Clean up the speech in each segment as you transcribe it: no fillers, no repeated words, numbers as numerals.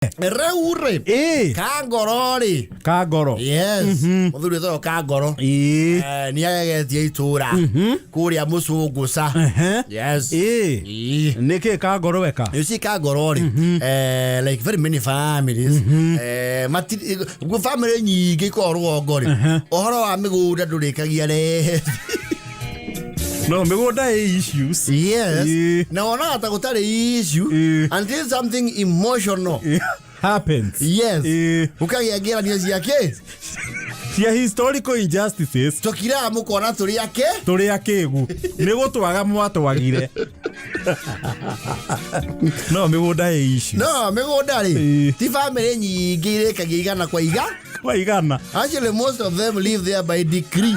Rĩu rĩ, kangoro rĩ, Ka ngoro. Yes, mũthuri ũtagwo Kangoro. Nĩ agegetie itũra kũrĩa Mũcũngũca. Yes. Ĩĩ. Nĩkĩ kangoro weka? You see, Kangoro rĩ, like very many families, family nyingĩ ikoragwo rũgongo rĩ, ũhoro wa mĩgũnda ndũrĩkagia rehe. No mĩgũnda ĩ issues. Yes. Na wonaga ta gũtarĩ issue until something emotional happens. Yes. Gũkagĩa ngĩranio ciake cia historical injustices. Tũkiraga mũkona tũrĩ ake. Tũrĩ akĩgu nĩ gũtwaga mwatwagire. No mĩgũnda ĩ issues. No mĩgũnda rĩ, ti family nyingĩ irĩkagia igana kwa iga kwa igana. Actually, most of them live there by decree.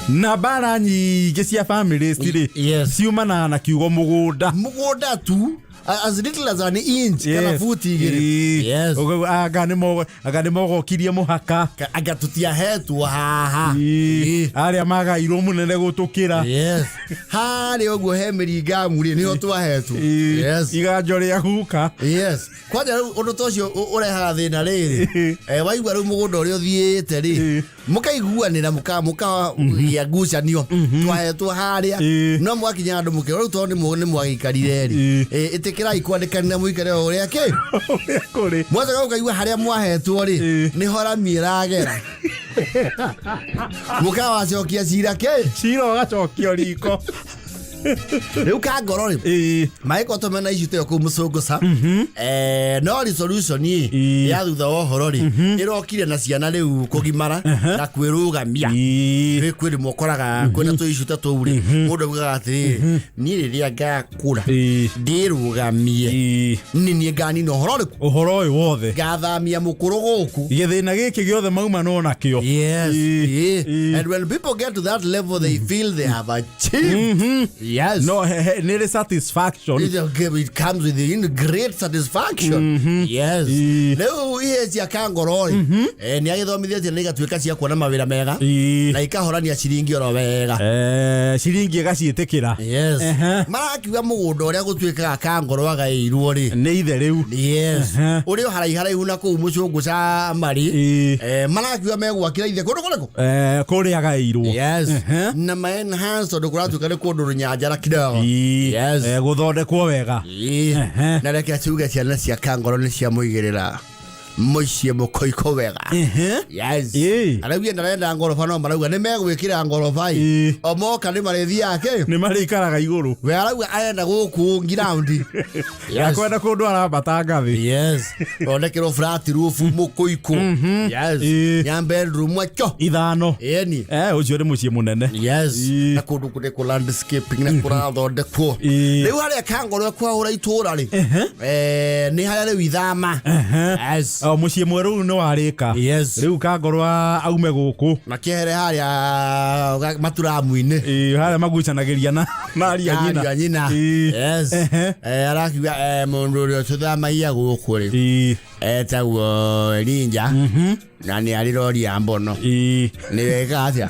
Na mbara nyingĩ cia families rĩ, ciumanaga na kiugo mũgũnda. Mũgũnda tu, as little as an inch kana futi 2. Yes. Anga nĩ mogokirie mũhaka. Anga tũtiahetwo haha. Arĩa magairwo mũnene gũtũkĩra. Yes. Harĩa ũguo he mĩringamu rĩ, nĩho twahetwo. Yes. Iganjo rĩa guka. Yes. Kwanja rĩu ũndũ ta ũcio ũrehaga thĩna rĩrĩ. Waigua rĩu mũgũnda ũrĩa ũthiĩte rĩ, mũkaiguanĩra, mũkagĩa ngucanio, twahetwo harĩa, no mwakinya andũ mũkĩrwo rĩu tondũ nĩ mwagĩikarire rĩ, ĩtĩkĩrai kwandĩkanĩra mũikare o ũrĩa kĩ ũrĩa kũrĩ. Mwacoka ũkaigua harĩa mwahetwo rĩ, nĩho rami ĩragera, mũkawacokia cira kĩ. Cira ũgacokio riko. Rĩu Kangoro rĩ, magĩkorwo mena issue ta ĩyo kũu Mũcũngũca, no resolution ĩ ya thutha wa ũhoro rĩ, ĩrokire na ciana rĩu kũgimara na kwĩrũgamia. Rĩ kwĩ rĩmwe ũkoraga kwĩna tũ issue ta tũu rĩ, mũndũ augaga atĩrĩrĩ, niĩ rĩrĩa ngakũra ndĩrũgamie, nĩ niĩ nganina ũhoro ũrĩkũ? Ũhoro ũyũ wothe. Ngathamia mũkũrũ gũkũ. Gĩthĩna gĩkĩ gĩothe mauma no nakĩo. Yes. And when people get to that level, they feel they have achieved. Yes. No nĩ rĩ satisfaction. It comes with the great satisfaction. Yes. Rĩu ihe cia Kangoro rĩ, nĩ agĩthomithĩtie na igatuĩka cia kuona mawĩra mega na ikahorania ciringi oro wega. Ciringi ĩgaciĩtĩkĩra. Yes. Marakiuga mũgũnda ũrĩa gũtuĩkaga Kangoro agaĩirwo rĩ, nĩ ithe rĩu. Yes. Ũrĩ o haraiharaihu na kũu Mũcũngũca marĩ. Marakiuga megwakĩra ithe kũndũ kũrĩkũ? Kũrĩa agaĩirwo. Yes. Na ma enhance tondũ kũratuĩka nĩ kũndũ rũnyanjara kidogo. Yes. Gũthondekwo wega. Na reke tuge ciana cia Kangoro nĩ ciamũigĩrĩra mũciĩ mũkoiko wega. Yes. Arauga ndarenda ngoroba, no marauga nĩ megwĩkĩra ngoroba ĩ. O moka nĩ marĩthiaga kĩ. Nĩ marĩikaraga igũrũ. We arauga arenda gũkũ ngiraundi. Yes. Akwenda kũndũ arambata ngathĩ. Yes. Thondekerwo flat roof mũkũikũ. Yes. Nya bedroom acho. 5. Ĩni. Ũcio nĩ mũciĩ mũnene. Yes. Na kũndũ kũrĩ kũ landscaping na kũrathondekwo. Rĩu harĩa Kangoro kwahũra itũra rĩ, nĩ harĩa rĩu ithama. Yes. O mũciĩ mwerũ rĩu nĩ warĩka. Yes. Rĩu Kangoro aume gũkũ. Makĩehere harĩa maturamu-inĩ. Harĩa magucanagĩria na aria nyina. Ariũ a nyina. Yes. Arakiuga mũndũ ũrĩa ũtũthamagia gũkũ rĩ, etagwo Elijah, na nĩ arĩ rori ya mbono. Nĩ weka atĩa?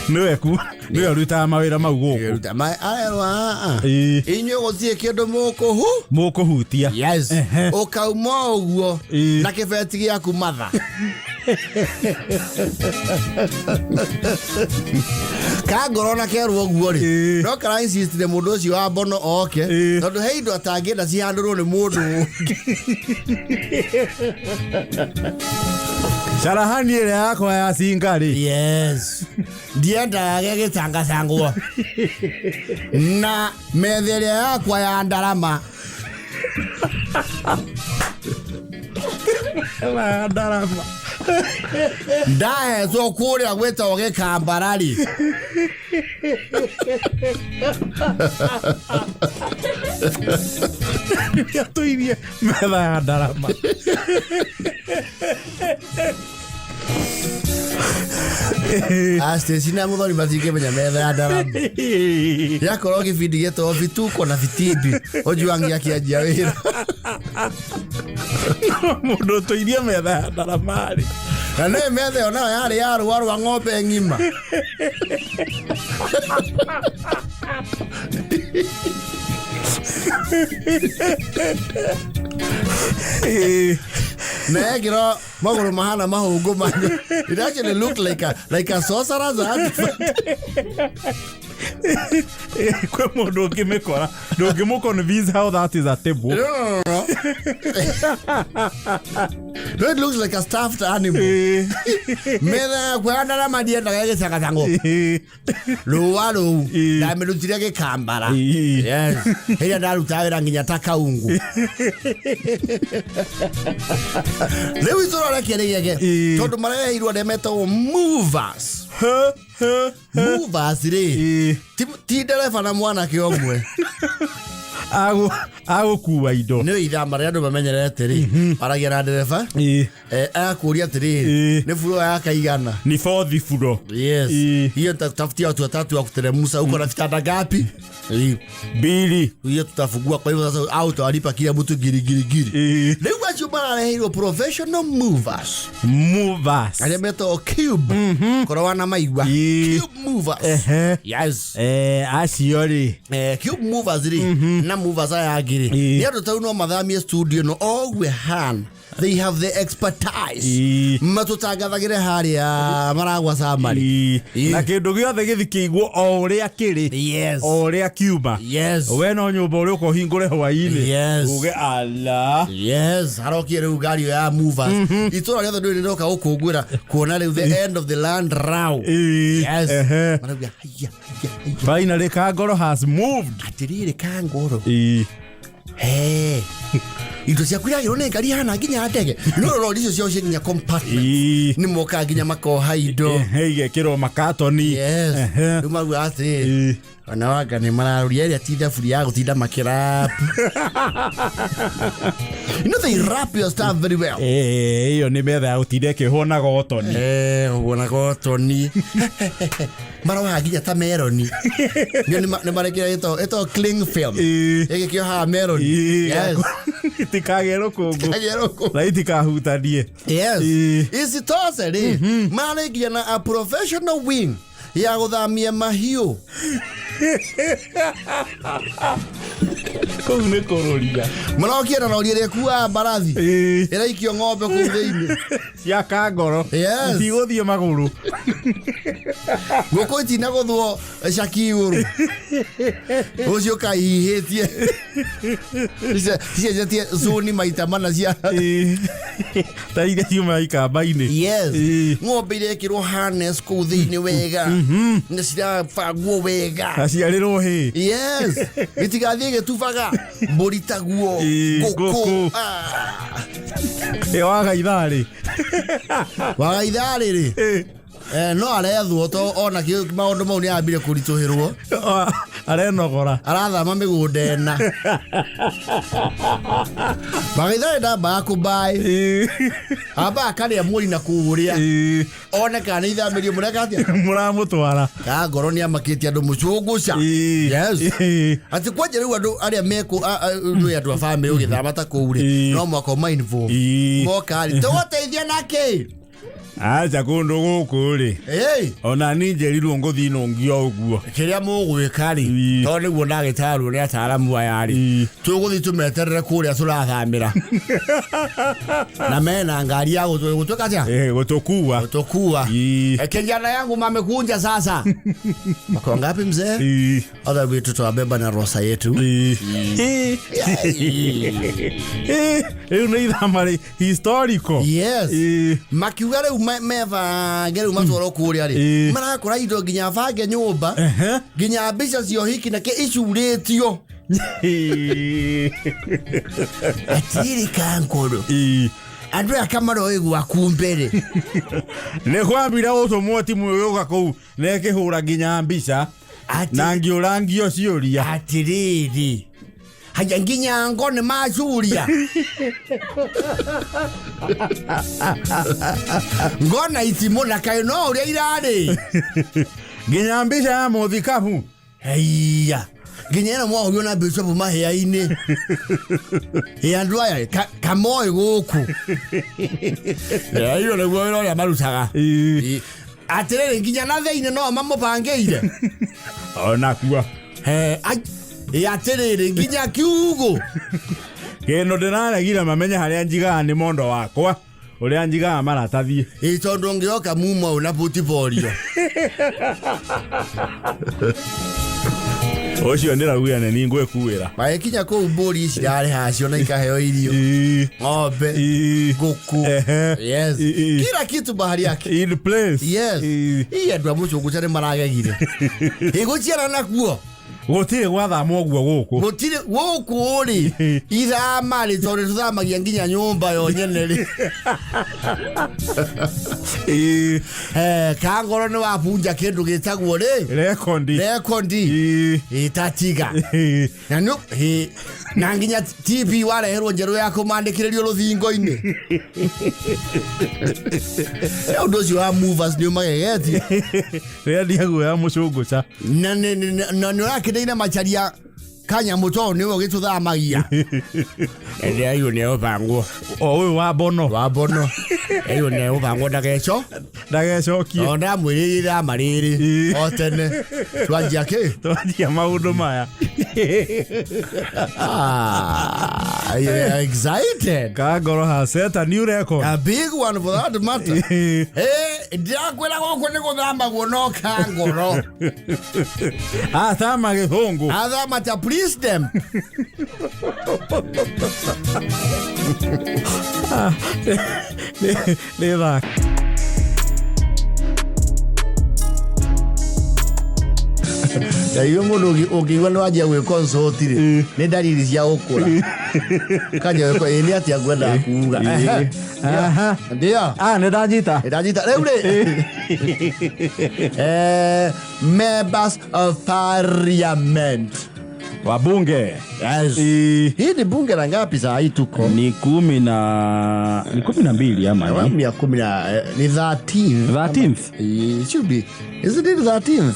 Nĩwe ku nĩwe ũrutaga mawĩra mau gũkũ. Ruta arerwo aa, inyuĩ gũtirĩ kĩndũ mũkũhu mũkũhutia. Yes. Ũkauma ũguo na kĩbeti gĩaku matha Kangoro na kerwo ũguo rĩ, no kara insistire mũndũ ũcio wa mbono oke, tondũ he indo atangĩenda cihandũrwo nĩ mũndũ ũngĩ. Carahani ĩrĩa yakwa ya cinga rĩ. Yes, ndiendaga gĩgĩcangacangwo na metha ĩrĩa yakwa ya ndarama. Ndarama. Ndahetwo kũrĩa gwĩtagwo Gĩkambarari. Yatũirie metha ya ndarama. Asteci na Mũthoni matingĩmenya metha ya ndarama. Yakorwo gĩbindi gĩtagwo Vituko na Vitimbi, Ojwang akĩanjia wĩra. Mũndũ ũtũirie metha ya ndarama rĩ. Na nĩ metha ĩyo nayo yarĩ ya rũa rwa ng'ombe ng'ima. Na ekĩrwo magũrũ mahana mahũngũ ma. It actually looked like a sorcerer's artifact. Kwĩ mũndũ ũngĩmĩkora ndũngĩmũ convince how that is a table. No, no, no, no. No, it looks like a stuffed animal. Metha yakwa ndarama ndiendaga ĩgĩcangacango. Rũa rũu ndamĩrutire gĩkambara. Yes. Hĩrĩa ndarutaga wĩra nginya ta kaungu. Rĩu itũra reke rĩgege tondũ mareheirwo arĩa metagwo movers. Movers rĩ, ti ndereba na mwanake ũmwe. Agũkua indo. Nĩ ithama rĩa andũ mamenyerete rĩ, aragia na ndereba, agakũria atĩrĩrĩ, nĩ buro ya kaigana? Ni fourth floor. Yes. Hiyo nitakutafutia watu watatu wa kuteremsha. Uko na vitanda ngapi? Mbili. Hiyo tutafungua. Kwa hivyo sasa au utawalipa kila mtu giri giri giri. Rĩu acio marareheirwo professional movers. Movers. Arĩa metagwo Cube. Korwo wana maigua. Cube Movers. Yes. Acio rĩ. Cube Movers rĩ, na movers aya angĩ rĩ, nĩ andũ tau no mathamie studio no oguo hana. They have the expertise. Matũtangathagĩre harĩa maragwa summary. Na kĩndũ gĩothe gĩthikĩigwo o ũrĩa kĩrĩ. O ũrĩa kiuma. We no nyũmba ũrĩa ũka ũhingũre hwainĩ. Uge ala. Yes, harokie rĩu ngari ĩyo ya movers. Itũra rĩothe ndũrĩ rĩroka gũkũngũĩra kuona rĩu the end of the land row. Yes. Marauga haiya haiya haiya. Finally Kangoro has moved. Atĩrĩrĩ Kangoro. He. Indo ciaku iragĩrwo nĩ ngari ihana nginya ndege. No rori icio ciao cia nginya compartment. Nĩ mokaga nginya makoha indo. Igekĩrwo makatoni. Yes. Rĩu marauga atĩrĩrĩ, ona wanga nĩ mararuria ĩrĩa ti thaburi ya gũtinda makĩrap. You know they wrap your stuff very well. Ĩyo nĩ metha ya gũtinda ĩkĩhwo na gotoni. Ũguo na gotoni. Maroha nginya ta meroni. Nĩ marekĩra ĩtagwo cling film. Ĩgĩkĩohaga meroni. Yes. Itikagĩe rũkũngũ. Itikagĩe rũkũngũ. Na itikahutanie. Yes. Isitoshe rĩ, marĩ nginya na a professional wing ya gũthamia mahiũ. Kũu nĩ kũrũria. Marokia na rori ĩrĩa ĩkuaga mbarathi. Ĩraikio ng'ombe kũu thĩinĩ. Cia Kangoro. Yes. Itigũthiĩ magũrũ. Ngũkũ itinagũthwo caki igũrũ. Ũcio kaihĩtie. Cicenjetie zoni maita mana cia. Ta iria ciuma ikamba-inĩ. Yes. Ng'ombe irekĩrwo harness kũu thĩinĩ wega. Nĩ cirabangwo wega. Aciarĩrwo hĩ. Yes. Gĩtigathiĩ gĩtubaga. Mbũri taguo. Ngũkũ. Ngũkũ. Waga itharĩ. Waga itharĩ rĩ. No arethwo to ona maũndũ mau nĩ ambire kũritũhĩrwo. Arenogora. Arathama mĩgũnda ĩna. Waga itharĩ ndambaga kũmbaĩ. Ambaga akarĩa mweri na kũũrĩa. One kana nĩ ithamĩrio mũreka atĩa? Mũramũtwara. Kangoro nĩ amakĩtie andũ mũcũngũca. Yes. Atĩ kwanja rĩu andũ arĩa mekũ nĩ andũ a bamĩrĩ ũgĩthama ta kũu rĩ, no mwaka ũma involve. Moka rĩ, tũgũteithia na kĩ? Aca kũndũ gũkũ rĩ. Ona ni njĩrirwo ngũthiĩ nũngio ũguo. Kĩrĩa mũgwĩka rĩ, tondũ nĩguo ndagĩtarwo nĩ ataaramu aya rĩ, tũgũthiĩ tũmeterere kũrĩa tũrathamĩra. Na mena ngari ya gũtwĩka atĩa? Gũtũkua. Gũtũkua. Kijana yangu mamekunja sasa. Wako ngapi mzee? Other we tutawabeba na rosa yetu. Rĩu nĩ ithama rĩ historical. Yes. Makiuga rĩu mebange rĩu matwarwo kũrĩa rĩ, marakora indo nginya bange nyũmba, nginya mbica cia ũhiki na kĩ icurĩtio. Atirĩ Kangoro. Andũ aya kamaroĩ gwaku mbere. Nĩ kwambire gũtũmwo timu ĩgũka kũu na ĩkĩhũra nginya mbica na ngĩũrangio ciũria. Atĩrĩrĩ. Haya nginya ngo nĩ macuria. Ngo na itimũ na kaĩ no ũrĩa irarĩ. Nginya mbica ya mũthikabu. Haiya. Nginya ĩno mwahũrirwo na bishop mahĩa-inĩ. Ĩ andũ aya kamoĩ gũkũ. Ĩ, iyo nĩguo wĩra ũrĩa marutaga. Atĩrĩrĩ nginya na thĩinĩ no mamũbangĩire. Ona kuo. He, ai, ĩ atĩrĩrĩ nginya kiugũ. Kĩndũ ndĩraregire mamenye harĩa njigaga nĩ mondo wakwa ũrĩa njigaga maratathi. Ĩ tondũ ũngĩoka mumo ũna portfolio. Ũcio ndĩrauga nĩ niĩ ngwĩkuĩra. Magĩkinya kũu mbũri cirarĩ hacio na ikaheo irio. Ng'ombe, ngũkũ. Yes. Kila kitu bahari yake. In place. Yes. Ii andũ a mũcũngũca nĩ maragegire. Ĩgũciara nakuo. Gũtirĩ gwathama ũguo gũkũ. Gũtirĩ gũkũ rĩ ithama rĩ tondũ tũthamagia nginya nyũmba yo nyene rĩ. Kangoro nĩ wabunja kĩndũ gĩtagwo rĩ Rekondi. Rekondi. Ĩtatiga. Na nĩ na nginya TV wareherwo njerũ ya kũmandĩkĩrĩrio rũthingo-inĩ. Ũndũ ũcio wa movers nĩ ũmagegetie. Rĩrĩa ndiaguoya mũcũngũca. Na nĩ ũrakĩndeire macharia kanyamũ tondũ nĩwe ũgĩtũthamagia. Ĩndĩ nĩ ũbangwo. O ũyũ wa bono. Wa bono. Ayo nĩ ũbangwo ndageco. Ndagecokie. O ndamwĩrĩire ithama rĩrĩ. O tene. Twanjia kĩ? Twanjia maũndũ maya. You're excited. Kangoro has set a new record. A big one for that matter. Ndirakwĩra gũkũ nĩ gũthamagwo no Kangoro. Athama gĩthũngũ. Athama ta please them. Nĩ thaka. Iwe mũndũ ũngĩigua nĩ wanjia gwĩconsult rĩ, nĩ ndariri cia gũkũra. Kanjia gwĩko ĩ nĩ atĩa ngwendaga kuga. Ndio. Nĩ ndanyita. Nĩ ndanyita. Rĩu rĩ. Members of Parliament. Wabunge. Yes. Hii ni bunge la ngapi saa hii tuko? Ni 12 ama ni? Awamu ya kumi na, ni 13th. 13th? It should be. Isn't it 13th?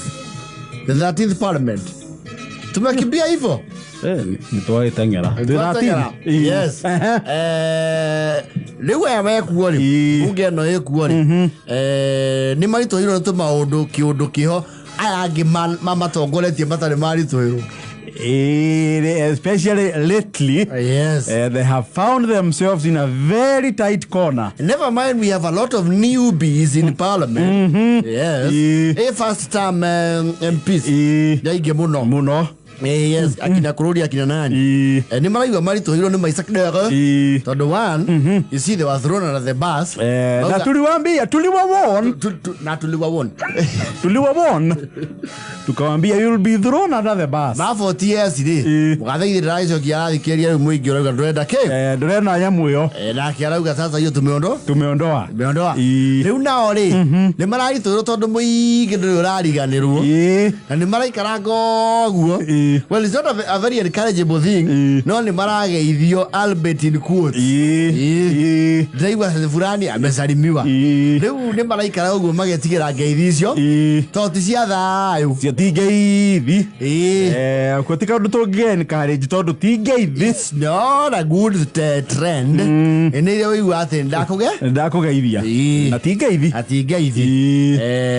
The 13th Parliament. Tumekimbia hivyo? Ni twagĩteng'era. Twateng'era. Yes. Rĩu aya mekuo rĩ, bunge ĩno ĩkuo rĩ, nĩ maritũhĩirwo nĩ tũmaũndũ kĩũndũ kĩho aya angĩ mamatongoretie matarĩ maritũhĩrwo. Especially lately, yes. They have found themselves in a very tight corner. Never mind, we have a lot of newbies in Parliament. Yes. First term MPs. Nyaingĩ mũno. Mũno. Yes, akina Kururi, akina nani. Nĩ maraigua maritũhĩirwo nĩ maica kidogo. Tondũ one, you see they were thrown under the bus. Na tuliwaambia, tuliwawarn. Na tuliwawarn. Tuliwawarn. Tukawaambia you'll be thrown under the bus. Ma 40 years rĩ, mũgathĩ ndĩracokia arathikĩrĩria rĩu mũingĩ ũrauga ndũrenda kĩ? Ndũrenda nyamũ ĩyo. Nake arauga sasa hiyo tumeondoa. Tumeondoa. Tumeondoa. Rĩu nao rĩ, nĩ mararitũhĩrwo tondũ mũingĩ ndũrĩ ũrariganĩrwo. Na nĩ maraikaranga ũguo. Well, it's not a very encourageable thing. No nĩ marageithio Albert in quotes. Ndĩraigua fulani amesalimiwa. Rĩu nĩ maraikara ũguo magetigĩra ngeithi icio. Tondũ ti cia thayũ. Cio ti ngeithi. Kuo ti kaũndũ tũngĩ encourage tondũ ti ngeithi. It's not a good trend. Nĩ iria ũigua atĩ ndakũge? Ndakũgeithia. Na ti ngeithi. Na ti ngeithi.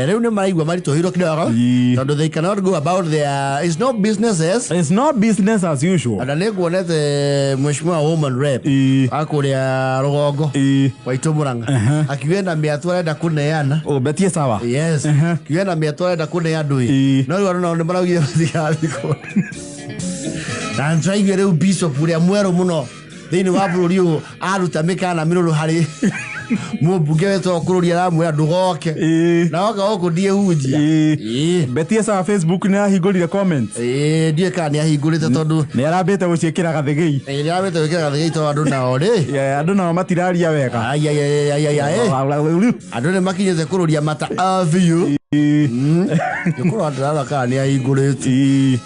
Rĩu nĩ maraigua maritũhĩirwo kidogo. Tondũ they cannot go about their, it's not businesses. It's not business as usual. Ona nĩ nguonete mheshimiwa woman rep akũrĩa rũgongo waitũ Murang'a. Akiuga ena mĩatũ arenda kũneana. Oh, betie sawa. Yes. Akiuga ena mĩatũ arenda kũne andũ ĩ. No rĩu andũ nao nĩ maraugire matigathiĩ kũndũ. Na nĩtũraigua rĩu bishop ũrĩa mwerũ mũno thĩinĩ wa bũrũri ũyũ aruta mĩkana mĩrũrũ harĩ mũmbunge wetagwo Kũrũri aramwĩra ndũgoke. Na woka gũkũ ndiĩhunjia. Betie sawa Facebook nĩ ahingũrire comments. Ndiũĩ kana nĩ ahingũrĩte tondũ nĩ arambĩte gũciĩkĩra gathĩgĩi. Nĩ arambĩte gwĩkĩra gathĩgĩi tondũ andũ nao rĩ. Andũ nao matiraria wega. Ai, ai, ai, ai, ai, ai. Andũ nĩ makinyĩte kũrũria mata biũ. Nĩkũrora ndĩrarora kana nĩ ahingũrĩte.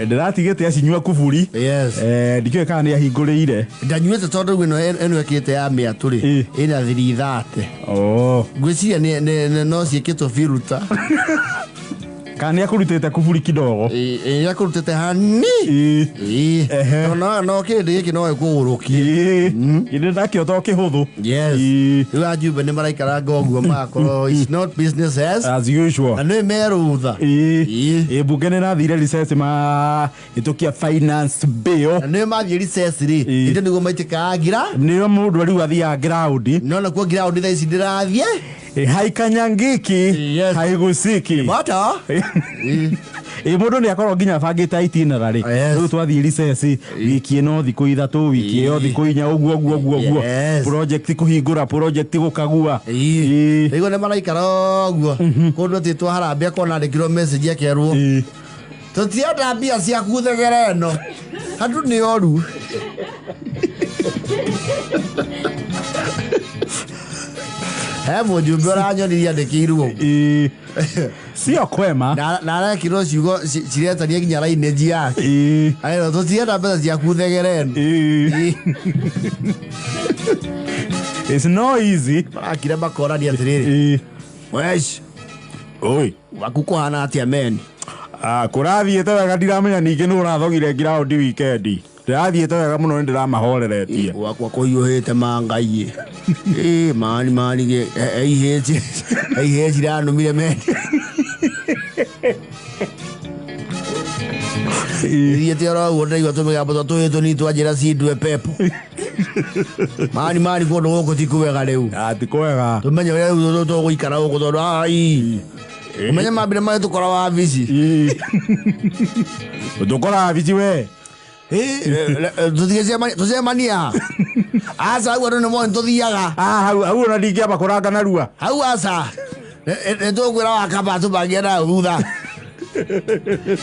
Ndĩratigĩte acinyua kuburi. Yes. Ndikĩũĩ kana nĩ ahingũrĩire. Ndanyuĩte tondũ rĩu ĩno ĩkĩte ya mĩatũ rĩ, ĩna 330. Ngwĩciria no ciĩkĩtwo filter. Kana nĩ akũrutĩte kuburi kidogo. Ĩ akũrutĩte hani. Ĩĩ. Ĩ. Ehe. Tondũ no kĩrĩndĩ gĩkĩ no ĩkũgũrũkie. Ĩĩ. Githĩ ndakĩo to kĩhũthũ. Yes. Ĩĩ. Rĩu ajumbe nĩ maraikaranga ũguo magakorwo it's not business as As usual. na nĩ merutha. Ĩĩ. Ĩĩ. Ĩĩ, mbunge nĩ ĩrathire recess mahĩtũkia finance bill. Na nĩ mathiĩ recess rĩ, Ĩĩ. ĩndĩ nĩguo maitĩkaga ngira. Nĩo mũndũ rĩu athiaga ground. No nakuo ground thaa ici ndĩrathiĩ. Ĩ, haikanyangiki Yes. haigusiki. Moto. Ĩ mũndũ nĩ akorwo nginya abangĩte itinerary. Yes. Rĩu twathiĩ recess wiki ĩno thikũ ithatũ, wiki ĩyo thikũ inya, ũguo ũguo ũguo ũguo. Yes. Project kũhingũra, project gũkagua. Ĩĩ. Ĩĩ. Rĩu nĩ maraikara ũguo. Kũndũ atĩtwo harambee akona andĩkĩrwo message akerwo. Ĩĩ. Tũtirenda mbia ciaku thegere ĩno. Andũ nĩ oru. He mũjumbe ũranyonirie andĩkĩirwo ũguo. Ĩĩ. Sio kwema. Na arekĩrwo ciugo ciretania nginya lineage yake. Ĩĩ. Arerwo tũtirenda mbeca ciaku thegere ĩno. Ĩĩ. It's no easy. Marakire makorania atĩrĩrĩ. Ĩĩ. Wesh, Oi. waku kũhana atĩa men? Ah, kũrathiĩte wega ndiramenya ningĩ nũ ũrathogire ground weekend. Ndĩrathiĩte wega mũno nĩ ndĩramahoreretie. Gwakwa kũhiũhĩte mangai. Ĩ mani mani eihĩtie eihĩtie iranumire men. Thiĩte oro ũguo ndĩraigua tũmĩgambo twa tũhĩ tũnini twanjĩra cindue pepo. Mani mani kũndũ gũkũ ti kwega rĩu. Ah, ti kwega. Tũmenye ũrĩa rĩu tũgũikara gũkũ tondũ ai. Ũmenye mambire magĩtũkora wabici. Ĩĩ. Tũkora wabici we. Tũcemanie ha? Aca hau andũ nĩ moĩ nĩtũthiaga. Ah, hau hau ona ndingĩamba kũranga narua. Hau aca. Nĩ tũkwĩra wakamba tũbangie nayo thutha.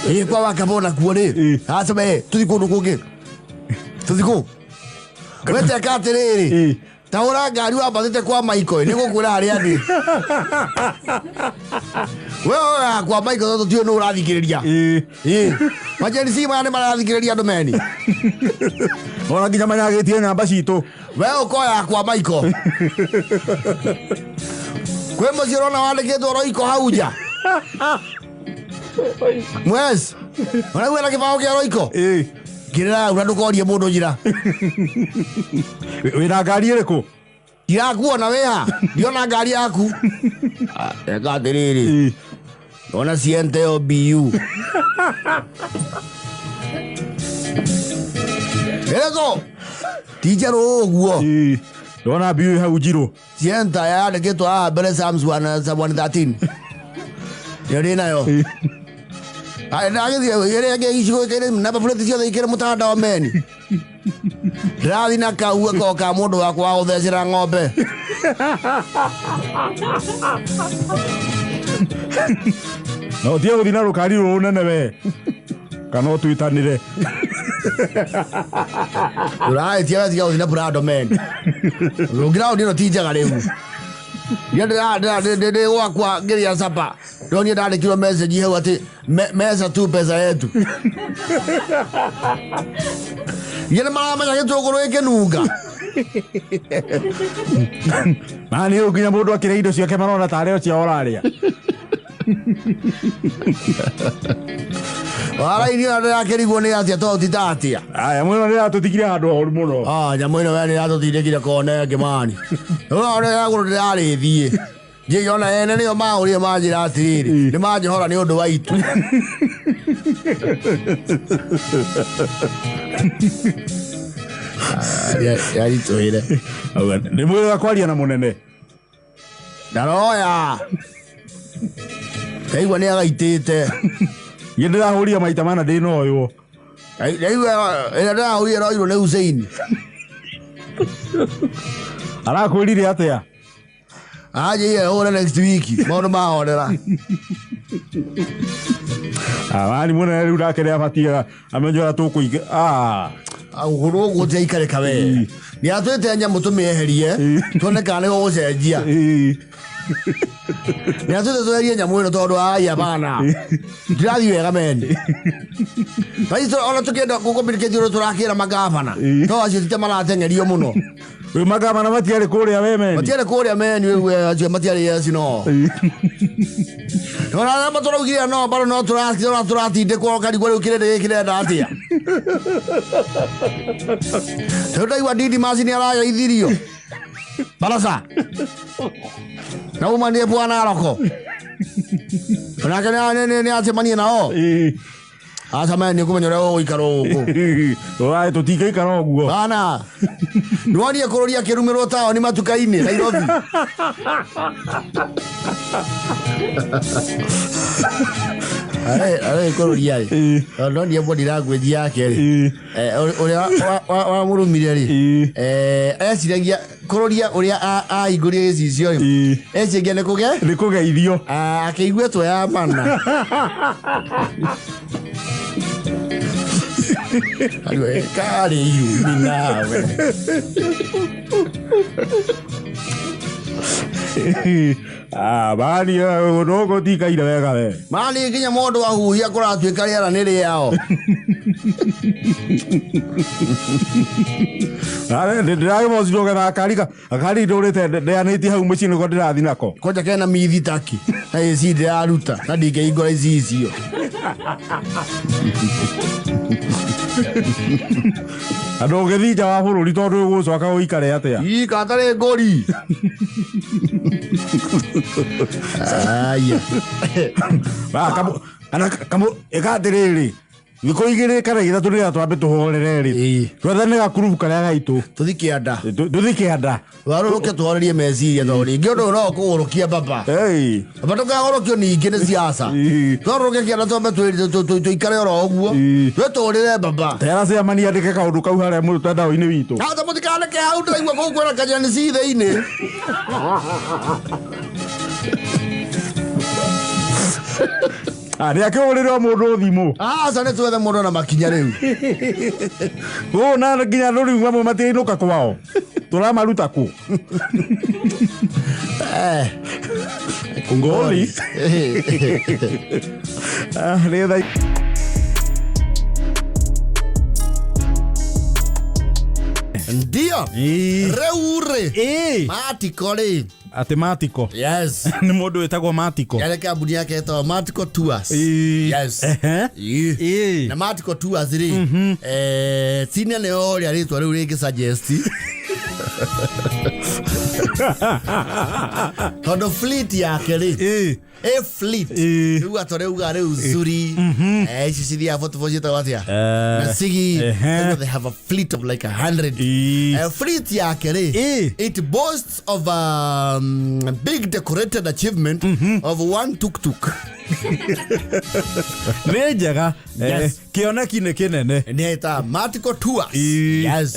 Ĩ kwa wakamba onakuo rĩ. Ĩ. Aca we tũthiĩ kũndũ kũngĩ. Tũthiĩ kũ? Weteka atĩrĩrĩ. Ĩ. Ta hũra ngari wambatĩte kwa Michael nĩ gũkwĩra harĩa ndĩ. We oyaga kwa Michael tondũ tũtiũĩ nũ ũrathikĩrĩria. Ĩ. Ĩ. Majeni si maya nĩ marathikĩrĩria andũ meni. Ona nginya manyagĩtie namba citũ. We ũkoya kwa Michael. Kwĩ mũciĩ ũrona wandĩkĩtwo Roiko hau nja. Mwes. Ũraigua na kĩbaũ kĩa Roiko? Ĩ. Ngĩrĩra hau na ndũkorie mũndũ njĩra. Wĩna ngari ĩrĩkũ? Ndirakuona wĩ ha? Ndiona ngari yaku. Eka atĩrĩrĩ. Ĩ. Ona Sienta ĩyo BU. Ĩrĩkũ? Ti njerũ ũguo. Ĩ. Ndona biũ hau njirũ. Sienta yandĩkĩtwo haha mbere Psalms 113. Nĩyo ndĩ nayo. Ndagĩthiĩ ĩrĩa ĩngĩ gĩcigo gĩkĩ namba plate ciothe ikĩrĩ mũtandao meni. Ndĩrathiĩ na kau gako ka mũndũ wakwa wa gũthecera ng'ombe. Na ũtige gũthiĩ na rũkari rũrũ nene we. Kana ũtwĩtanĩre. Ũrahĩtia we tiga gũthiĩ na Prado men. Ground ĩno ti njega rĩu. Niĩ ndĩ gwakwa ngĩrĩa capa. Ndonire ndandĩkirwo message hau atĩ meza tu pesa yetu. Nĩ maramenya gĩtũngũrũ gĩkĩnunga. Na nĩ nginya mũndũ akĩrĩa indo ciake marona tarĩ o ciao ũrarĩa. Waraini ona ndĩrakĩrigwo nĩ atĩa tondũ ti ta atĩa. Aya mwena nĩ atũtigire handũ horu mũno. Ah, nyamũ ĩno we nĩ ĩratũtindĩkire kona ĩngĩ mani. Ũrona yagũrũ ndĩrarĩthiĩ. Njĩĩ ona ene nĩo mahũrire manjĩra atĩrĩrĩ, nĩ manjohora nĩ ũndũ wa itu. Yaritũhire. Nĩ mwega kwaria na mũnene. Ndaroya. Ndaigua nĩ agaitĩte. Niĩ ndĩrahũrire maita mana ndĩnoywo. Ndaigua ĩrĩa ndĩrahũrire ĩroirwo nĩ Hussein. Arakwĩrire atĩa? Anjĩire hũre next week maũndũ mahorera. Mani mũnene rĩu nake nĩ abatiĩ amenye ũrĩa tũkũiga. Ah. Gũkũ gũtiaikarĩka we. Nĩ atwĩte nyamũ tũmĩeherie tuone kana nĩ gũgũcenjia. Ĩ. Nĩ atwĩte tweherie nyamũ ĩno tondũ ai hapana. Ndirathiĩ wega meni. Thaa ona tũkĩenda gũcommunicate ũrĩa tũrakĩra magavana. To acio ti ta marateng'erio mũno. Rĩu magavana matiarĩ kũrĩa we meni. Matiarĩ kũrĩa meni rĩu acio matiarĩ yes no. Ona matũraugire no bado no tũratindĩkwo ũkarigwo rĩu kĩrĩndĩ gĩkĩ kĩrenda atĩa. Rĩu ndaigua Didi Masi nĩ arageithirio baraca na umanie bwana Aroko onake nĩ acemanie nao. Acemanie nĩ kũmenya ũrĩa ũgũikara gũkũ. Waĩ tũtingĩikara ũguo. Bana nĩwonie kũrũria kĩrumĩrwo taoni matuka-inĩ Nairobi. Arĩ kũrũria rĩ, ndonie body language yake rĩ, ũrĩa wamũrumire rĩ, eciragia kũrũria ũrĩa ahingũrire gĩcicio rĩ, eciragia nĩ kũge nĩ kũgeithio, akĩigua ĩtwe ya mana. Karĩ irumi nawe. Ah, bani no gũtikaire wega we. Mani nginya mũndũ ahuhia kũratuĩka rĩera nĩ rĩao. Ndĩragĩmocirwo getha akarika akari ndũrĩte ndeanĩtie hau mũciĩ nĩko ndĩrathi nako. Kwanja kena mithi taki na AC ndĩraruta na ndingĩhingũra icicio. Na ndũngĩthiĩ nja wa bũrũri tondũ ũgũcoka ũikare atĩa? Ii katarĩ ngũri. Aya. Ah, kana ĩka atĩrĩrĩ, thikũ 2 kana 3 nĩgetha twambe tũhorere rĩ, twethane gakurubu karĩa gaitũ. Tũthi kĩanda. Tũthi kĩanda. Twarũrũke tũhorerie meciria tondũ rĩngĩ ũndũ ũyũ no ũkũgũrũkia baba. Baba ndũkagũrũkio ningĩ nĩ siasa. Twarũrũke kĩanda twambe tũikare oro ũguo. Twĩtũrĩre baba. Tera ciamani andĩke kaũndũ kau harĩa mũtandao-inĩ witũ. Hata mũtikanĩke hau ndĩraigua kũu kwĩna kanyoni ci thĩinĩ. Ah, nĩ akĩhũrĩre o mũndũ thimũ. Aca nĩ twethe mũndũ na makinya rĩu. Ũũ na nginya andũ rĩu amwe matirĩinũka kwao. Tũramaruta kũ? Ngoli. Ah, nĩ tha Ndio. Rĩu rĩ. Matiko rĩ. Atĩ Matiko. Yes. Nĩ mũndũ wĩtagwo Matiko. Yarĩ kambuni yake ĩtagwo Matiko Tours. Yes. Na Matiko Tours rĩ, senior nĩyo ũrĩa rĩtwa rĩu rĩngĩ suggest. Tondũ fleet yake rĩ, ĩ fleet. Rĩu atũrauga rĩu Zuri, ici cithiaga 44 ciĩtagwo atĩa? Na Sigi. They have a fleet of like 100. Fleet yake rĩ, it boasts of a big decorated achievement of one tuk-tuk. Nĩ njega. Yes. Kĩoneki nĩ kĩnene. Nĩ ĩta Matiko Tours. Yes.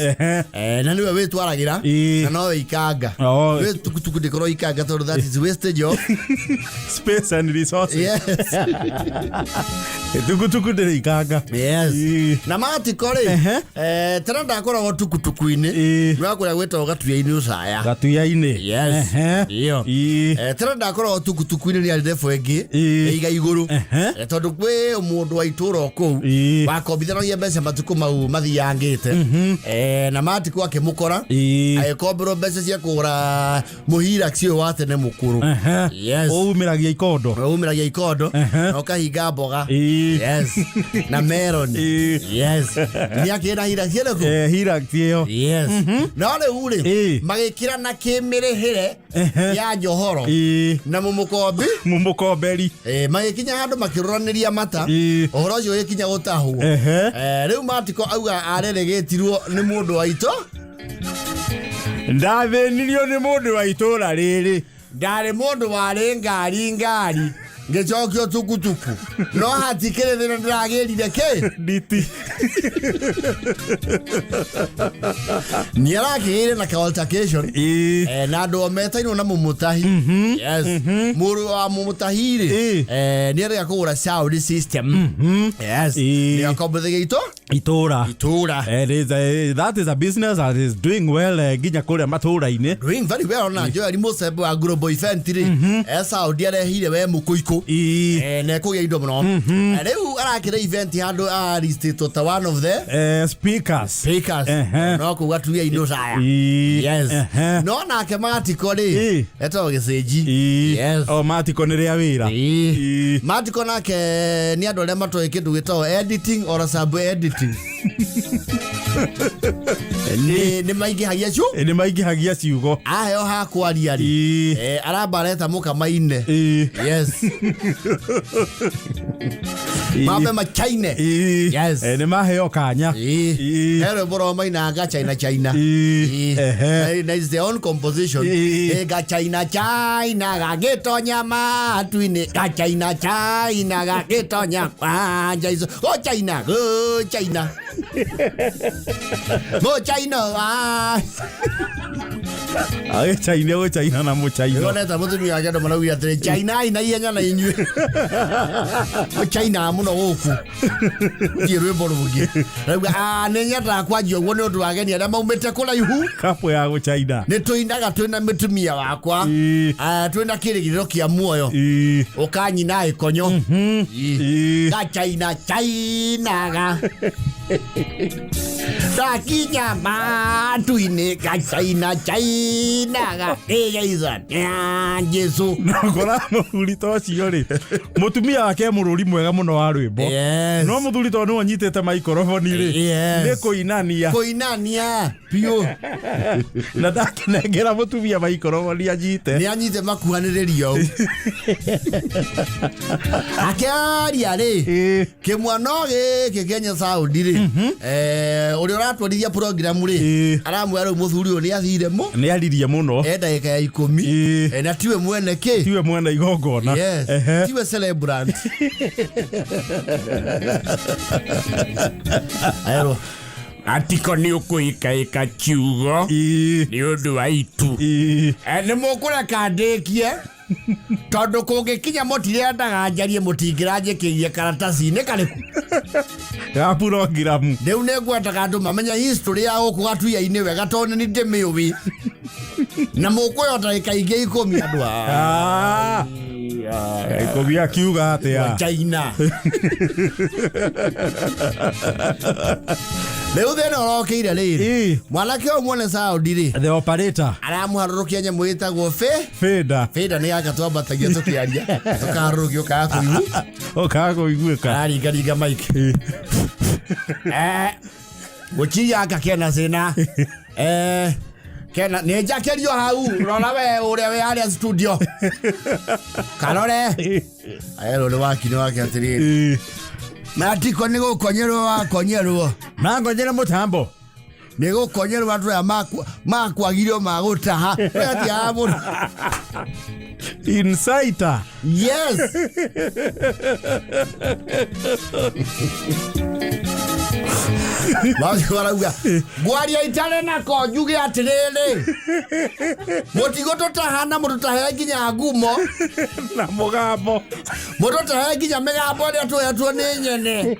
Na nĩwe wĩtwaragĩra na nowe ikanga. Wĩ tukutuku ndĩkorwo ikanga tondũ that is wastage of space and resources. Yes. Tukutuku ndĩrĩ ikanga. Yes. Na Matiko rĩ, tena ndakoragwo tukutuku-inĩ. Nĩ wakũrĩa gwĩtagwo Gatuya-inĩ Ũcaya. Gatuya-inĩ. Yes. Iyo. Tena ndakoragwo tukutuku-inĩ nĩ arĩ ndebo ĩngĩ ĩiga igũrũ. Tondũ kwĩ mũndũ wa itũũra o kũu wakombithanagia mbeca matukũ mau mathiangĩte. Na Matiko akĩmũkora agĩkomberwo mbeca cia kũgũra mũhirax ũyũ wa tene mũkũrũ. Yes. Ũumĩragia ikondo. Ũumĩragia ikondo na ũkahinga mboga. Yes. Na melon. Yes. Nĩ akĩrĩ na Hilux ĩrĩkũ? Hilux ĩyo. Yes. No rĩu rĩ, magĩkĩra na kĩmĩrĩhĩre ya njohoro na mũmũkombi mũmũkomberi. Magĩkinya handũ makĩrũranĩria mata. Ũhoro ũcio ũgĩkinya gũtahwo. Rĩu Matiko auga areregetirwo nĩ mũndũ wa itũ. Ndathĩnirio nĩ mũndũ wa itũũra rĩrĩ. Ndarĩ mũndũ warĩ ngari ngari ngĩcokio tukutuku no hatikĩrĩ thĩna ndĩragĩrire kĩ nditi. Nĩ arakĩgĩire na ka altercation. Na andũ o metainwo na mũmũtahi. Yes. Mũrũ wa mũmũtahi rĩ, nĩ arega kũgũra sound system. Yes. Nĩ akombothagia itũ. Itũra. Itũra. That is a business that is doing well nginya kũrĩa matũra-inĩ. Doing very well. Ona Joel Musembe wa Global Event rĩ, e Saudi arehire we mũkũikũ. Na ekũgĩa indo mũno. Rĩu arakĩra event handũ aristĩtwo ta one of the speakers. Speakers. No kuga tuya indo caya. Yes. No nake Matiko rĩ, etagwo Gĩcĩnji. Yes. O Matiko nĩ rĩa wĩra. Matiko nake nĩ andũ arĩa matoĩ kĩndũ gĩtagwo editing or sub editing. Nĩ maingĩhagia cu Nĩ maingĩhagia ciugo. Aheo ha kwaria rĩ, aramba areta mũkamaine. Yes, mambe machaine. Yes. Nĩ maheo kanya. He rwĩmbo rwao mainaga ga China China. Na is their own composition. Ga China China gagĩtonya matu-inĩ, ga China China gagĩtonya kwanja ico, go China, go China, go China, ah. Agĩchaina gũchaina na mũchaino. Nĩwonete mũtumia wake andũ maraugire atĩrĩ, China na ihenya na inyuĩ China mũno gũkũ thiĩ rwĩmbo rũngĩ. Rauga, "Ah, nĩ nyendaga kwanjia ũguo nĩ ũndũ wa ageni arĩa maumĩte kũraihu." Kapo ya gũchaina. Nĩ tũinaga twĩna mũtumia wakwa. Ah, twĩna kĩrĩgĩrĩro kĩa muoyo. Ũkanyina ĩkonyo. Ga China Chinaga ndakinya matu-inĩ, ga China Chinaga ĩgeica ya Jesu. Nakora mũthuri ta ũcio rĩ, mũtumia wake e mũrũri mwega mũno wa rwĩmbo. No mũthuri tondũ nĩwe ũnyitĩte maikoroboni rĩ, nĩ kũinania. Kũinania biũ. Na ndakĩnengera mũtumia maikoroboni anyite. Nĩ anyite makuhanĩrĩrio ũũ akĩaria rĩ. Kĩmwana gĩkĩ Kenya Sound rĩ, ũrĩa ũratwarithia program rĩ, aramwĩra rĩu mũthuri ũyũ nĩ athire mũ Nĩ aririe mũno. E ndagĩka ya 10. Na tiwe mwene kĩ. Tiwe mwene igongona. Yes. Tiwe celebrant. Erwo Atiko nĩ ũkũĩkaĩka kiugo nĩ ũndũ wa itu. Nĩ mũkũreka ndĩkie tondũ kũngĩkinya mũtirendaga njarie mũtingĩranjĩkĩrie karataci-inĩ karĩkũ. Ga programu. Rĩu nĩ ngwendaga andũ mamenye history ya gũkũ gatuia-inĩ wega tondũ nĩ ndĩmĩũĩ na mũkũyo ndagĩka ingĩ 10 andũ a Ah, 10 akiuga atĩa? China. Rĩu thĩna ũrokĩire rĩrĩ, mwanake ũyũ mwene Saudi rĩ, The operator. Aramũharũrũkia nyamũ ĩtagwo Fader. Fader. Nĩ gaka twambatagia tũkĩaria tũkaharũrũkia ũkaga kũigu. Ũkaga kũiguĩka. Araringaringa mic. Gũkiria aka kena thĩna. Kena nĩ njakĩrio hau rora we ũrĩa wĩ harĩa studio karore. Erwo nĩ waki nĩ wake atĩrĩrĩ, Matiko nĩ gũkonyerwo wakonyerwo. Mangonyera mũtambo. Nĩ gũkonyerwo andũ aya makwagire magũtaha atĩa mũno. Insider. Yes. Macio marauga ngwaria itarĩ nako njuge atĩrĩrĩ, mũtigũtũtaha na mũtũtahe nginya ngumo na mũgambo. Mũtũtahe nginya mĩgambo ĩrĩa tũhetwo nĩ nyene.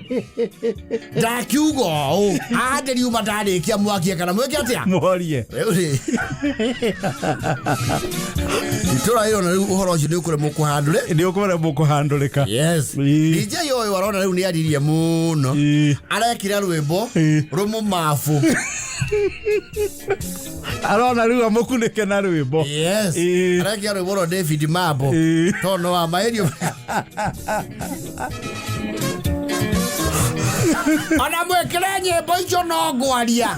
Ndakiuga ũũ haha ndĩriuma ndarĩkia mwakie kana mwĩke atĩa. Mworie. Rĩu rĩ itũra rĩrona rĩu ũhoro ũcio nĩ ũkũremwo kũhandũre. Nĩ ũkũremwo kũhandũrĩka. Yes. DJ ũyũ arona rĩu nĩ aririe mũno. Arekire rwĩmbo rũmũmabu. Arona rĩu amũkunĩke na rwĩmbo. Yes. Arekire rwĩmbo rwa David Mambo. Tondũ no wa maĩrio ona mwĩkĩre nyĩmbo icio no ngwaria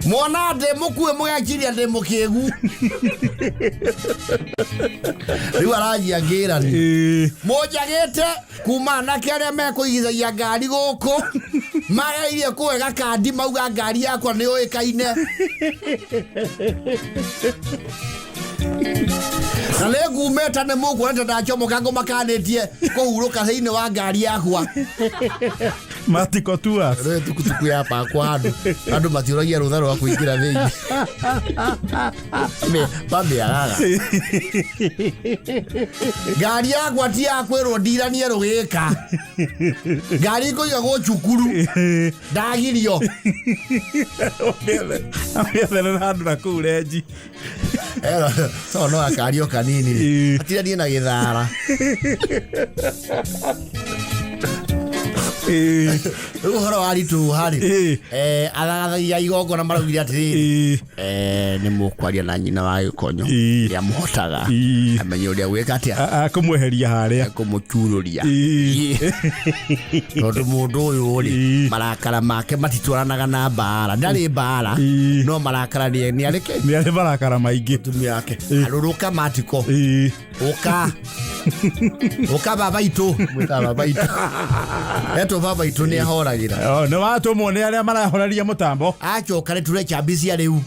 mwona ndĩ mũkue mũgeciria ndĩ mũkĩgu. Rĩu aranjia ngĩrani. Mũnjagĩte kuma anake arĩa mekũigithagia ngari gũkũ mageirie kũhe gakandi mauga ngari yakwa nĩ ũĩkaine na nĩ ngumĩte nĩ mũkuonete ndacomoka ngũmakanĩtie kũhurũka thĩinĩ wa ngari yakwa. Matiko Tours. Rĩu tukutuku ya pakwa handũ andũ matiũragia rũtha rwa kũingĩra thĩinĩ. Mamĩagaga. Ngari yakwa ti ya kwĩrwo ndiranie rũgĩka. Ngari ĩkũigagwo cukuru. Ndagirio. Amĩethere handũ na kũu renji. So no akario kanini Ĩĩ. atiranie na gĩthara. Rĩu ũhoro wa ritũha rĩ, athagathagia igongona maraugire atĩrĩrĩ, nĩ mũkwaria na nyina wa gĩkonyo ũrĩa mũhotaga amenye ũrĩa gwĩka atĩa, Akũmweheria harĩa, kũmũcurũria, tondũ mũndũ ũyũ rĩ, marakara make matitwaranaga na mbara, ndarĩ mbara, no marakara nĩ arĩ kĩ? Nĩ arĩ marakara maingĩ. Mũtumia wake arũrũka matiko, ũka ũka baba itũ, mwĩtaga baba itũ, etwo baba itũ nĩ ahoragĩra. Nĩ watũmwo nĩ arĩa marahoreria mũtambo. Acoka nĩ ture chambi cia rĩu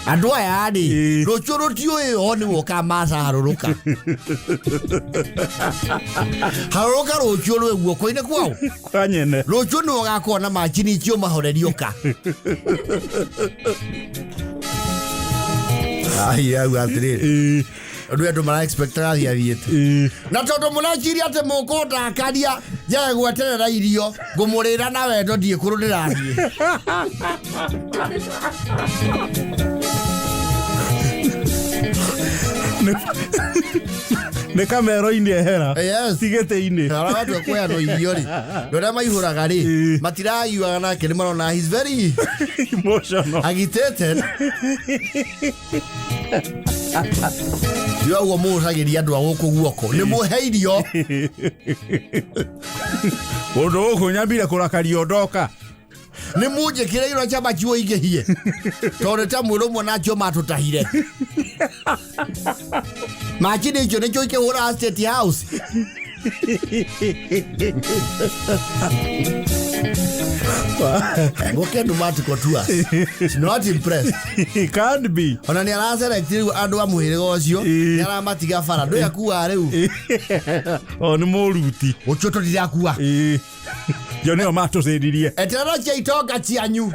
andũ aya rĩ, rũciũ rũtiũĩ o nĩ woka maca harũrũka harũrũka, rũciũ rwĩ guoko-inĩ kwao. Kwa nyene. Rũciũ nĩ ũgakorwo na macini icio mahorerio ka ai au atĩrĩrĩ, ũndũ andũ mara expectaga athiĩ athiĩte, na tondũ mũreciria atĩ mũkũndakaria njage gweterera irio, ngũmũrĩra na wendo, ndiĩ kũrũ ndĩrathiĩ. Nĩ kamero-inĩ ehera. Yes. Ti gĩtĩ-inĩ. Arĩa matua kũheanwo irio rĩ, andũ arĩa maihũraga rĩ, matiragiuaga nake, nĩ marona he's very emotional, agitated. Ndiga ũguo mũhũcagĩria andũ a gũkũ guoko nĩ mũhe irio. Ũndũ gũkũ nyambire kũrakario ndoka. Nĩ munjĩkĩre irio chama ciwo ingĩhie, tondũ ta mwĩrĩ ũmwe nacio matũtahire macini icio nĩcio ikĩhũra State House. Ngũkenu matiko tours She's not impressed. Can't be. Ona nĩ araselect rĩu andũ a mũhĩrĩga ũcio, nĩ aramatiga bara ndũ akuaga rĩu. O nĩ mũruti. Ũcio tũtirakua. Jo nĩo matũcĩririe. Eterera cia itonga cianyu.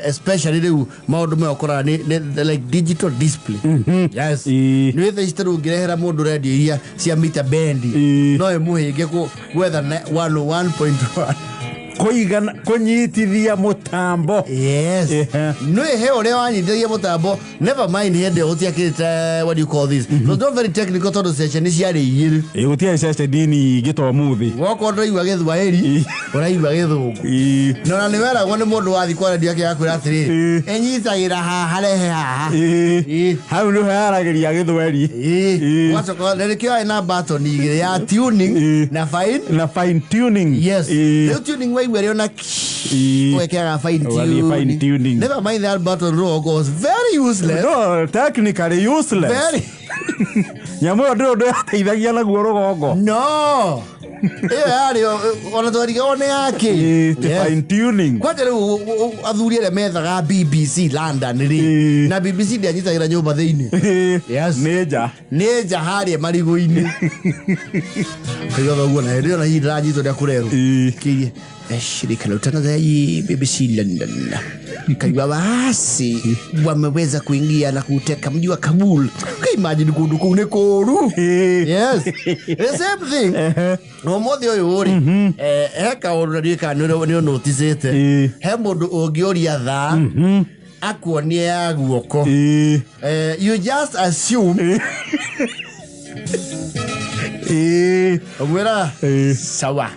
Especially rĩu maũndũ maya ũkoraga nĩ like digital display, yes. Nĩ wĩtha ici tarĩu ũngĩrehera mũndũ radio iria cia mita bendi, no ĩmũhĩnge gwetha 101.1. Kũigana kũnyitithia mũtambo. Yes. No he ũrĩa wanyitithagia mũtambo, never mind hĩndĩ ĩyo gũtiakĩrĩte, what do you call this, it was not very technical tondũ ceceni ciarĩ igĩrĩ. Ĩ, gũtiarĩ ceceni nyingĩ ta ũmũthĩ. Wokorwo ndũraigua Gĩthwaĩri, ũraigua Gĩthũngũ. Na ona nĩ weragwo nĩ mũndũ wathiĩ kwa redio ake akwĩra atĩrĩrĩ, ĩnyitagĩra haha, rehe haha. Hau nĩho yaragĩria Gĩthweri. Wacoka na nĩkĩo yarĩ na button igĩrĩ, ya tuning na fine na fine tuning. Yes. Rĩu tuning waigua ĩrĩ ona wekĩraga fine Ũgathiĩ fine tuning. Never mind that button rock was very useless. No, technically useless. Very. Nyamũ ĩyo ndĩrĩ ũndũ yateithagia naguo rũgongo. No, ĩyo yarĩ ona twarigagwo nĩ yake. Ti fine tuning. Kwanja rĩu athuri arĩa methaga BBC London rĩ, na BBC ndĩanyitagĩra nyũmba thĩinĩ. Yes. Nĩ nja. Nĩ nja harĩa marigũ-inĩ kaigua guo, na hĩndĩ ĩyo na hihi ndĩranyitwo ũrĩa kũrerwo kirie shirika la utangazaji BBC London kaigua waasi wameweza kuingia na kuteka mji wa Kabul. Kaimagine kũndũ kũu nĩ kũũru. Yes, the same thing ũmũthĩ ũyũ rĩ, he kaũndũ na ndiũĩ kana nĩ ũnoticĩte, he mũndũ ũngĩũria thaa akuonie ya guoko. You just assume, ũmwĩra sawa,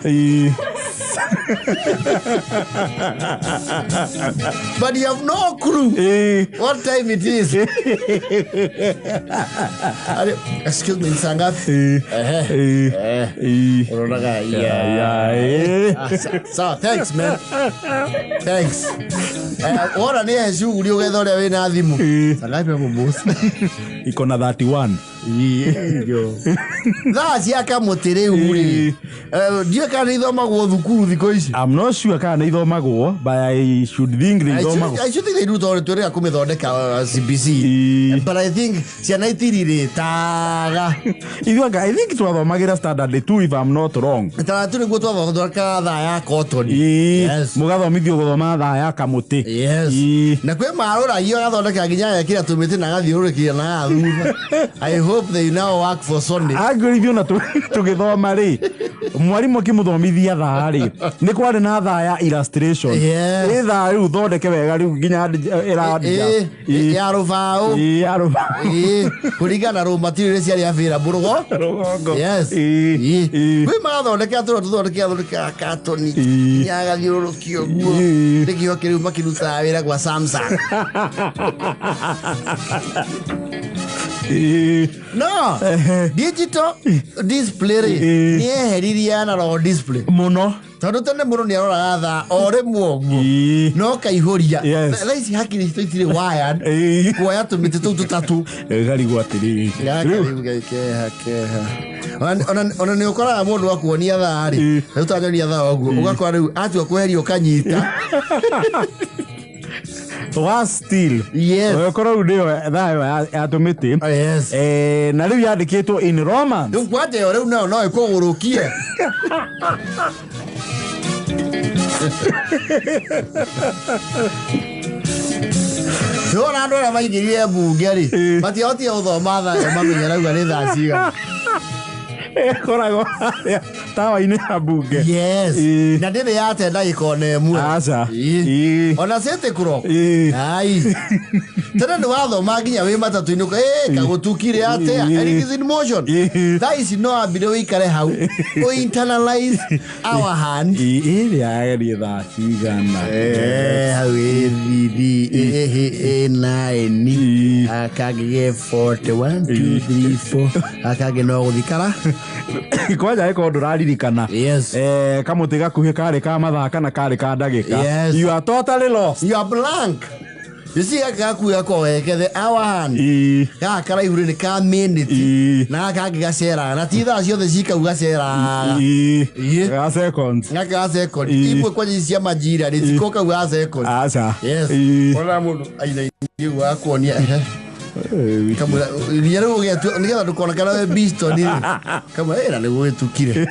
but you have no clue what time it is. Excuse me, ni saa ngapi? Ehe. Unaonaga, yeah. Ah, sawa, thanks man, thanks. Wona nĩ he shughuli ũgetha ũrĩa wĩna thimũ. Saa ngapi hapo, boss? Iko na 31. Thaa cia kamũtĩ rĩu rĩ, ndiũĩ kana nĩ ithomagwo thukuru thikũ ici. I'm not sure kana nĩ ithomagwo, but I should think nĩ ithomagwo. I should think they do, tondũ twĩrĩga kũmĩthondeka CBC. But I think ciana itirirĩtaga. Ithuĩ anga I think twathomagĩra standard 2, if I'm not wrong. Taratu nĩguo twathondekaga thaa ya cotton. Yes. Mũgathomithio gũthoma thaa ya kamũtĩ. Yes. Na kwĩ marũragio agathondeka nginya agekĩra tũmĩtĩ na agathiũrũrũkia na thutha. I hope they now work for Sony. Angĩrithio na tũgĩthoma rĩ, mwarimũ akĩmũthomithia thaa rĩ, nĩ kwarĩ na thaa ya illustration. Ĩ thaa rĩu thondeke wega rĩu nginya ĩra Ya rũbaũ. Ĩ, ya rũbaũ. Ĩ, kũringana na raw material iria ciarĩ available rũgo Rũgongo. Yes. Kwĩ magathondeka tũrĩa tũthondekea thondekaga katoni nginya agathiũrũrũkia ũguo. Nĩkĩo kĩrĩu makĩrutaga wĩra gwa Samsung. No digital display rĩ, nĩ yeheririe analog display mũno. Tondũ tene mũndũ nĩ aroraga thaa o rĩmwe ũguo no kaihũria. Thaa ici hakiri citũ itirĩ wired kuoya tũmĩtĩ tũu tũtatũ. Garigwo atĩrĩrĩ. Gaka rĩu keha keha. Ona nĩ ũkoraga mũndũ akuonia thaa rĩ, rĩu tanyonia thaa ũguo, ũgakora rĩu atua kweheria ũkanyita. Wa still. Ũgakora rĩu nĩyo thaa ĩyo ya tũmĩtĩ. Yes. Na rĩu yandĩkĩtwo in Romans. Rĩu kwanja ĩyo rĩu nayo no ĩkũgũrũkie. Ndĩrona andũ arĩa maingĩrire mbunge rĩ, matiahotire gũthoma thaa ĩyo mamenye rauga nĩ thaa cigana. Ĩkoragwo harĩa tawa-inĩ ya mbunge. Yes. Na ndĩrĩ yate ndagĩka ona ĩmwe. Aca. Ona city clock. Ai, tene nĩ wathoma nginya wĩ matatũ-inĩ ũka, "Ĩ, kagũtukire atĩa?" And it is in motion. Thaa ici no ambire ũikare hau ũ internalize hour hand. Ĩrĩa yagerie thaa cigana? Hau ĩ thithi ĩ nine, akangĩ ge 41 2 3 4, akangĩ no gũthikara. Kwanja ĩkorwo ndũraririkana kamũtĩ gakuhĩ karĩ ka mathaa kana karĩ ka ndagĩka, you are totally lost. You are blank. You see, gaka gakuhĩ gakoragwo geke the hour hand, gaka karaihu rĩ nĩ ka minute, na gaka kangĩ gaceraga na ti thaa ciothe cikau gaceraga. Ga seconds. Gaka ga second imwe kwanja ici cia majira rĩ ciko kau ga second. Aca. Yes. Ona mũndũ ainainĩ ũguo akuonia, ehe. Kamwĩra nginya rĩu ũgetua nĩgetha ndũkonekane wĩ Biston rĩ, kamwĩra ĩra nĩguo gĩtukire.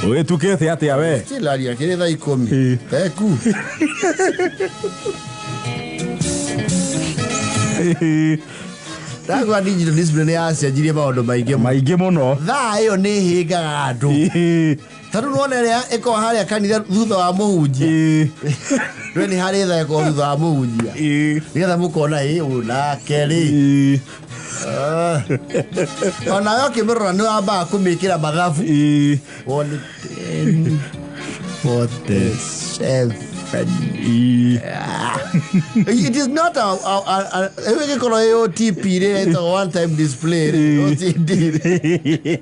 Ũgĩtukĩte atĩa we? Still aria kĩrĩ thaa 10 teku. Ndagwa digital display nĩ yacenjirie maũndũ maingĩ. Maingĩ mũno. Thaa ĩyo nĩ ĩhĩngaga andũ, tondũ nĩwona ĩrĩa ĩkoragwo harĩa kanitha thutha wa mũhunjia, we nĩ harĩ thaa ĩkoragwo thutha wa mũhunjia nĩgetha mũkona ĩ ũyũ nake rĩ. Ah. Onawe ũkĩmĩrora nĩ wambaga kũmĩkĩra mathabu, wone 10 47. It is not a ĩyo ĩgĩkorwo ĩ OTP rĩ, ĩtagwo one time display rĩ, OTD rĩ.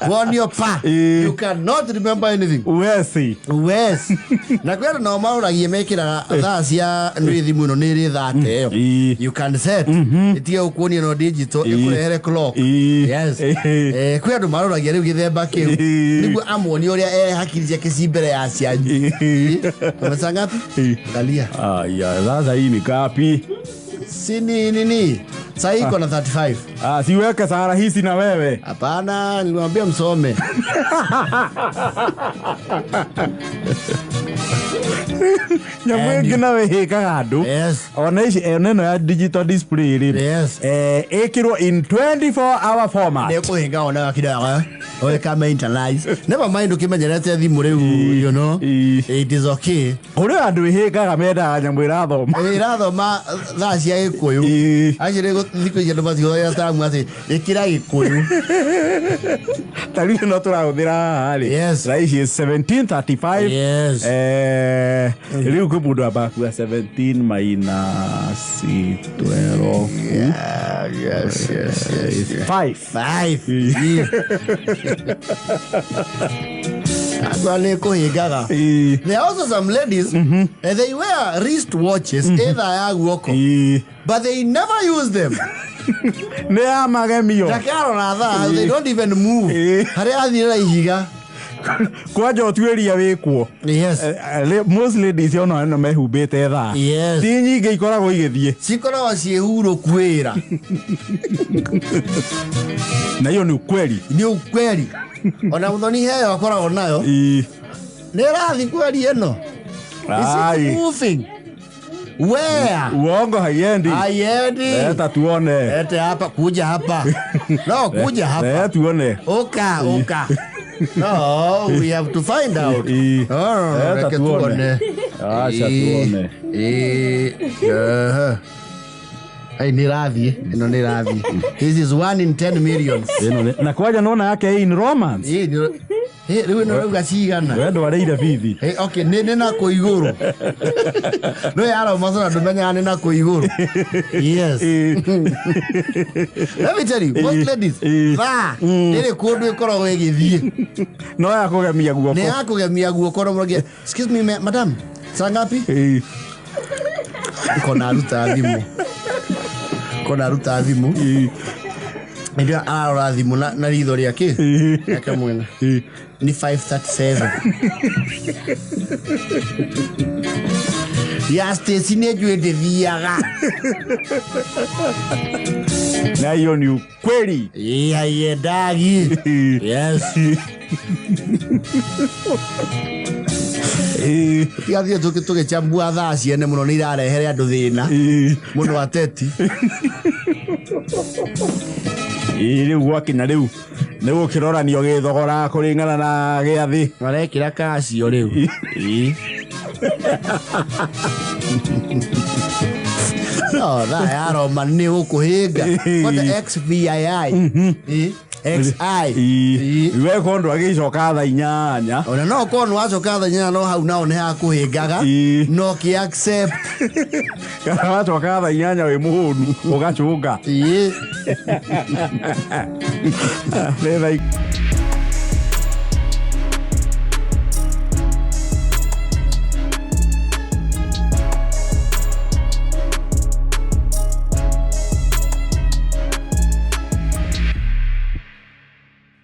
Wonio pa, you cannot remember anything. Wesi. Yes. Na kwĩ andũ nao maroragie mekĩraga thaa cia nĩ thimũ ĩno nĩ ĩrĩ thaa ta ĩyo you can set ĩtige gũkuonia no digital, ĩkũrehere clock. Yes. Kwĩ andũ maroragia rĩu gĩthemba kĩu nĩguo amuonie ũrĩa hakiri ciake ci mbere ya cianyu. Masaa ngapi? Angalia. Aya, sasa hii ni ngapi? Si ni nini, sahii iko na 35. Ah, siweke saa rahisi na wewe. Hapana, niliwaambia msome. Nyamũ ĩngĩ nawe ĩhĩkaga andũ, ona ici, ona ĩno ya digital display rĩ, ĩkĩrwo in 24 hour format. Nĩ kũhinga onaga kidogo ũgĩkame internalize. Never mind, ũkĩmenyerete thimũ rĩu, it is okay. Kũrĩ andũ ĩhĩkaga mendaga nyamũ ĩrathoma. Ĩrathoma thaa cia gĩkũyũ. Actually thikũ ici andũ matihũthagĩra tamu atĩ ĩkĩra gĩkũyũ. Ta rĩu ĩno tũrahũthĩra haha rĩ, thaa ici 1735. Rĩu kwĩ mũndũ ambaga kuga 17 minus 12. Yes. 5. 5. Agwa nĩ kũhingaga. There are also some ladies, and they wear wrist watches, either ya guoko, but they never use them. Nĩ ya magemio. Ndakarora thaa, they don't even move. Ĩĩ. Harĩa athire na ihiga. Kwanja ũtuĩria wĩkwo. Yes. Most ladies ona ĩno mehumbĩte thaa. Yes. Ti nyingĩ ikoragwo igĩthiĩ. Cikoragwo ciĩhurũku wĩra. Na hiyo ni ukweli. Nĩ ukweli. Ona mũthoni heo akoragwo nayo. Ĩĩ. Nĩ ĩrathiĩ kweli ĩno. Is Ai. it moving? Where? Uongo haiendi. Haiendi. Leta tuone. Lete hapa, kuja hapa. No, kuja hapa. Leta tuone. Oka, oka. No, we have to find out. Ĩĩ. No, no, no, Leta reke tuone. tuone. Acha tuone. Ĩĩ, ehe. Ai, nĩ ĩrathiĩ, ĩno nĩ ĩrathiĩ. This is 1 in 10 millions. Ĩno nĩ- na kwanja nona yake in romance. Ĩĩ, rĩu ĩno rauga cigana? We ndwarĩire bithi. Hey, okay, nĩ na kũ igũrũ. No yaromacora ndũmenyaga nĩ na kũ igũrũ. Yes. Let me tell you, most ladies, thaa ndĩrĩ kũndũ ĩkoragwo ĩgĩthiĩ. No ya kũgemia guoko. Nĩ ya kũgemia guoko na mũrogia, excuse me, madam, saa ngapi? Ĩĩ. Kona aruta thimũ. Kona aruta thimũ. Ĩĩ. Hĩndĩ ĩyo ararora thimũ na ritho rĩake. Ĩĩ. Rĩake mwene. Ĩĩ. Ni 5:37. Ya Stacy nĩ njũĩ ndĩthiaga. Na hiyo ni ukweli. Ĩĩ haiendagi. Yes. Ĩĩ. Tigathiĩ tũgĩchambua thaa ciene mũno nĩ irarehere andũ thĩna. Ĩĩ. Mũno ateti. Ĩĩ, rĩu gwakinya rĩu nĩ gũkĩroranio gĩthogora kũringana na gĩathĩ. Marekĩra kacio rĩu. Ĩĩ. No, thaa ya Roma nĩ gũkũhĩnga. What the XVII. Ĩĩ. XI. Ĩĩ. We kondo agĩcoka thaa 8. Ona no korwo nĩ wacoka thaa 8 no hau nao nĩ hakũhĩngaga. Ĩĩ. No kĩ accept. Kana wacoka thaa 8 wĩ mũhũnu ũgacũnga. Ĩĩ. Nĩ thaa